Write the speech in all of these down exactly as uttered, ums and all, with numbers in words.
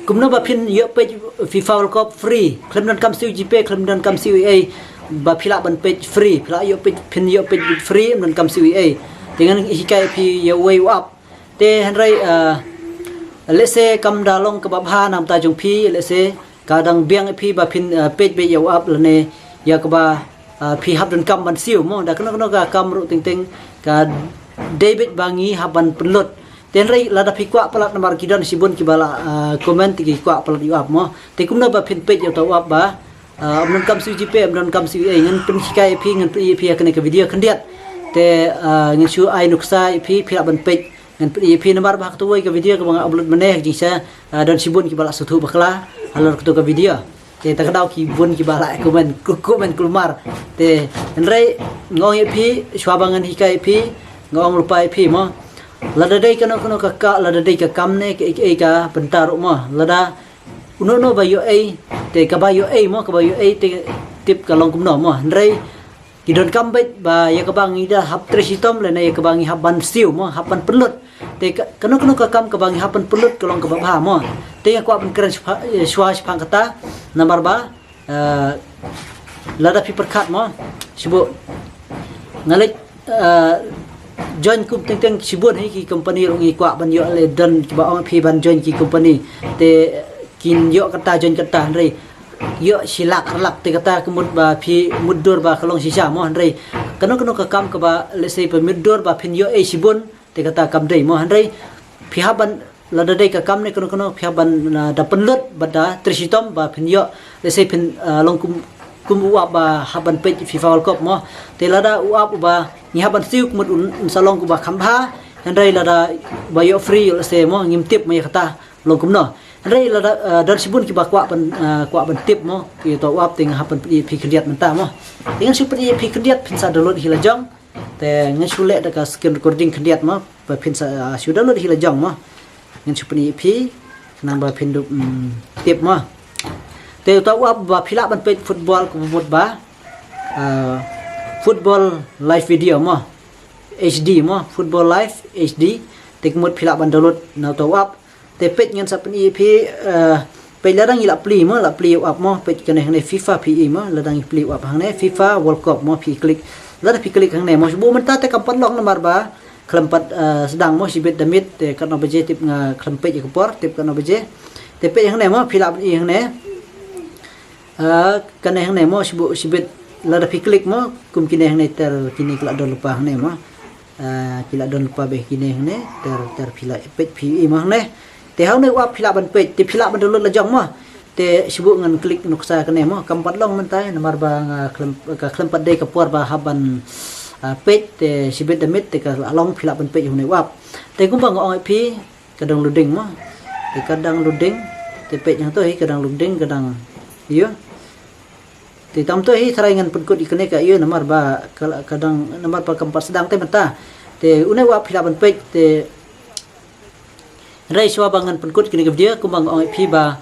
Kumno ba phin ïoh peit FIFA World Cup free, khlem donkam siew GPay, khlem donkam siew ei ei, ba phi lah ban peit free, phi lah ïoh peit, phin ïoh peit free, ym donkam siew ei ei. Te ngan hikai phi ïa uwei u app. Te hynrei, uh, lehse kam da long kaba bha na ka bynta jong phi, lehse ka dang biang ïa phi ba phin, uh, peit beit ïa u app lane ïa kaba, uh, phi hap donkam ban siew mo, da kano kano ka kam ruh teng teng ka dei beit ba ngi hap ban pynlut. Te hynrei lada phi kwah palat namar ki don shibun kiba la, uh, comment ki kwah palat ïa u app mo. Te kumno ba phin peit ïa uta u app ba, uh, ym donkam siew GPay, ym donkam siew ei ei, ngan pynhikai ïa phi, ngan pynïoh ïa phi ha kane ka video khyndiat. Te, uh, ngan shu ai nuksa ïa phi, phi lah ban peit, ngan pynïoh ïa phi namar ba ha katu wei ka video kaba nga upload mynne ha ka jingshisha, uh, don shibun kiba la sngewthuh bakla halor katu ka video. Te ta ka daw ki bun kiba la comment, ku comment kulmar. Te hynrei nga ong ïa phi, shuwa ba ngan hikai ïa phi, nga ong lypa ïa phi mo. Lada dei kano kano ka, ka, lada dei ka kam ne ka, ka, ka bynta ruh mo. Lada uno uno ba ïoh ei, te kaba ïoh ei mo, kaba ïoh ei te tip ka long kumno mo. Hynrei ki donkam beit ba ïa kaba ngi da hap trei shitom lane ïa kaba ngi hap ban siew mo, hap ban pynlut. Te ka, kano kano ka kam kaba ngi hap ban pynlut ka long kaba bha mo. Te nga kwah ban kren shwa, eh, shwa shaphang kata namar ba, eh, lada phi pyrkhat mo, shibun nga leh, eh, join kum teng teng shibun hi ki company ruh ngi kwah ban ïoh, leh don kiba ong phi ban join ki company. Te kin ïoh kata, join kata, hynrei ïoh shi lak ar lak te kata ka mut ba phi mutdur ba ka long shisha mo. Hynrei kano kano ka kam kaba lehse phi mutdur ba phin ïoh ei shibun, te kata kam dei mo. Hynrei phi hap ban, lada dei ka kam ne kano kano, phi hap ban, uh, da pynlut bad da trei shitom ba phin ïoh, lehse phin, uh, long kum, kum u app ba hap ban peit FIFA World Cup mo. Te lada u app uba ngi hap ban siew ka mut un, un sa long uba kham bha. Hynrei lada ba ïoh free, lehse mo, ngim tip mo ïa kata long kumno. Hynrei lada, uh, don shibun kiba kwah ban, uh, kwah ban tip mo, ki to u app, te nga hap ban pynïoh ïa phi khyndiat mynta mo. Te ngan shu pynïoh ïa phi khyndiat, phin sa download hi la jong. Te ngan shu leh da ka screen recording khyndiat mo, ba phin sa, uh, shu download hi la jong mo. Ngan shu pynïoh ïa phi khnang ba phin dup, mm, tip mo. Te uta u app ba phi lah ban peit football ka mut ba, uh, football live video mo. H D mo, football live H D. Te ka mut phi lah ban download na uta u app. Te peit ngan sa pynïoh ïa phi, eh, peit lada ngi la plie mo, la plie u app mo, peit kane hangne FIFA phi i mo, lada ngi plie u app hangne FIFA World Cup mo, phi click. Lada phi click hangne mo, shibun mynta te kam pat long namar ba khlem pat, eh, sdang mo, shibit da miet, te katno baje tip nga khlem peit ïa ka por, tip katno baje. Te peit hangne mo, phi lah ban i hangne. Ah, kane hangne mo, shibun, shibit lada phi click mo, kum kine hangne ter kine ki la don lypa hangne mo. Ah, ki la don lypa beit kine hangne, ter, ter phi la peit phi i mo hangne. Te ha une u app phi lah ban peit, te phi lah ban download la jong mo. Te shibun ngan click nuksa kane mo, kam pat long mynta namar ba nga khlem, ka khlem pat dei ka por ba hap ban, ah, peit, te shibit da miet te ka la long, phi lah ban peit ha une u app. Te kumba nga ong ïa phi, ka dang loading mo. Te ka dang loading. Te peit hangto hi ka dang loading, ka dang, ïoh. Te tam to hi tharai ngan pynkut ïa kane ka, ïoh, namar ba ka, ka dang, namar ba kam pat sdang te mynta. Te une u app phi lah ban peit, te hynrei shuwa ba ngan pynkut kane ka video, kumba nga ong ïa phi ba,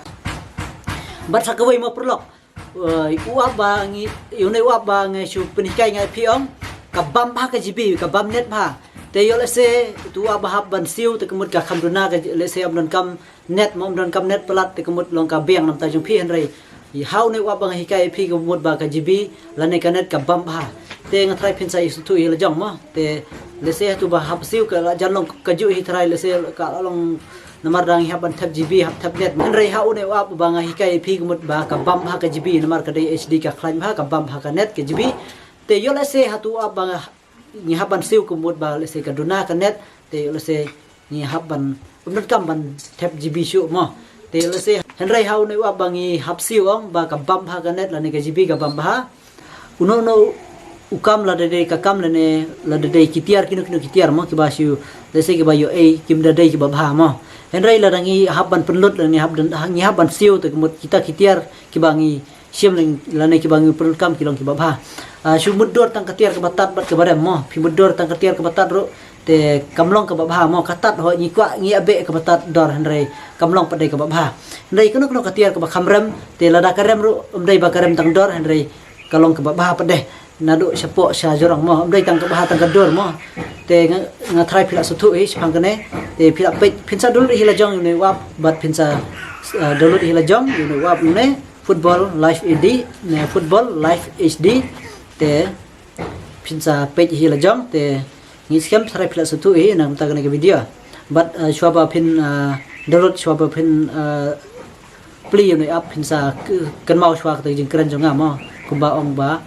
bad sa kawei mo paralok. Uh, u app ba ngi, ïa une u app ba ngi shu pynhikai nga ïa phi ong, ka bam bha ka GB, ka bam net bha. Te ïoh lehse utu u app ba hap ban siew, te ka mut ka kham duna ka, lehse ym donkam net mo, ym donkam net palat, te ka mut long ka biang na ka bynta jong phi, hynrei ha une u app ba nga hikai ïa phi ka mut ba ka GB lane ka net ka bam bha. Te nga tharai phin sa ïohsngew hi la jong mo. Te lehse hatu ba hap siew ka la jan long kajuh hi, tharai lehse ka la long namar dang ngi hap ban thep GB, hap thep net. Hynrei ha une u app ba nga hikai ïa phi ka mut ba ka bam bha ka GB, namar ka dei HD, ka khlaiñ bha, ka bam bha ka net, ka GB. Te ïoh lehse hatu u app ba nga, ngi hap ban siew ka mut ba lehse ka duna ka net, te ïoh lehse ngi hap ban, ym donkam ban thep GB shuh mo. Te ïoh lehse, hynrei ha une u app ba ngi hap siew ong ba ka bam bha ka net lane ka GB ka bam bha. Uno uno u kam, lada dei ka kam lane lada dei ki tiar, kino kino ki tiar mo, kiba shu, lehse kiba ïoh ei kim da dei kiba bha mo. Hynrei lada ngi hap ban pynlut lane hap dan, ngi hap ban siew, te ka mut kita ki tiar kiba ngi shim lane, lane kiba ngi pynlut kam ki long kiba bha. Ah, shu mutdur tang ka tiar kaba tad bad kaba rem mo. Phi mutdur tang ka tiar kaba tad ruh, te kam long kaba bha mo. Ka tad ho ngi kwah ngi ïa beh kaba tad dor, hynrei kam long pat dei kaba bha. Hynrei kano kano ka tiar kaba kham rem, te lada ka rem ruh ym dei ba ka rem tang dor, hynrei ka long kaba bha pat dei. naduh shapoh sha jrong mo, ym dei tang ka bha tang ka dur mo. Te nga, nga tharai phi lah sngewthuh hi shaphang kane. Te phi lah peit, phin sa download hi la jong ïa une u app, bad phin sa, uh, download hi la jong ïa une u app ne Football Live H D, ne Football Live H D. Te phin sa peit hi la jong, te ngi skhem tharai phi lah sngewthuh hi na ka bynta kane ka video. Bad, uh, shuwa ba phin, uh, download, shuwa ba phin, uh, plie ïa une u app, phin sa k-, kynmaw shuwa kata ka jingkren jong nga mo, kumba ong ba,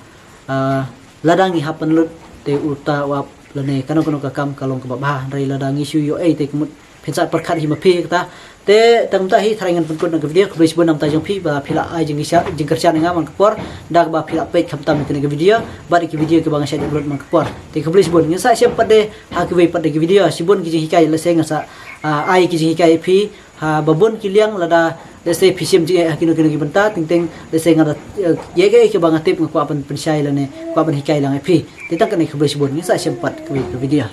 ah, lada ngi hap pynlut te uta u app lane kano kano ka kam ka long kaba bha, hynrei lada ngi shu ïoh ei te ka mut phin sa pyrkhat hi ma phi kata. Te tang mynta hi tharai ngan pynkut na ka video, khublei shibun na ka bynta jong phi ba phi la ai jingkyrshan, jingkyrshan ïa nga man ka por da kaba phi la peit khamtam ïa kane ka video bad ïa ki video kiba nga shait upload man ka por. Te khublei shibun, ngin sa ïashem pat de ha kiwei pat de ki video. Shibun ki jinghikai, lehse ngan sa, ah, ai ki jinghikai ïa phi ha ba bun ki liang, lada lehse phi shim jingeh ha kino kino ki bynta, teng teng lehse nga da, eh, ïa kaei kaei ba nga tip nga kwah pyn, pynshai lane kwah pynhikai lang ïa phi. Te tang kane, khublei shibun, ngin sa ïashem pat kiwei ka video.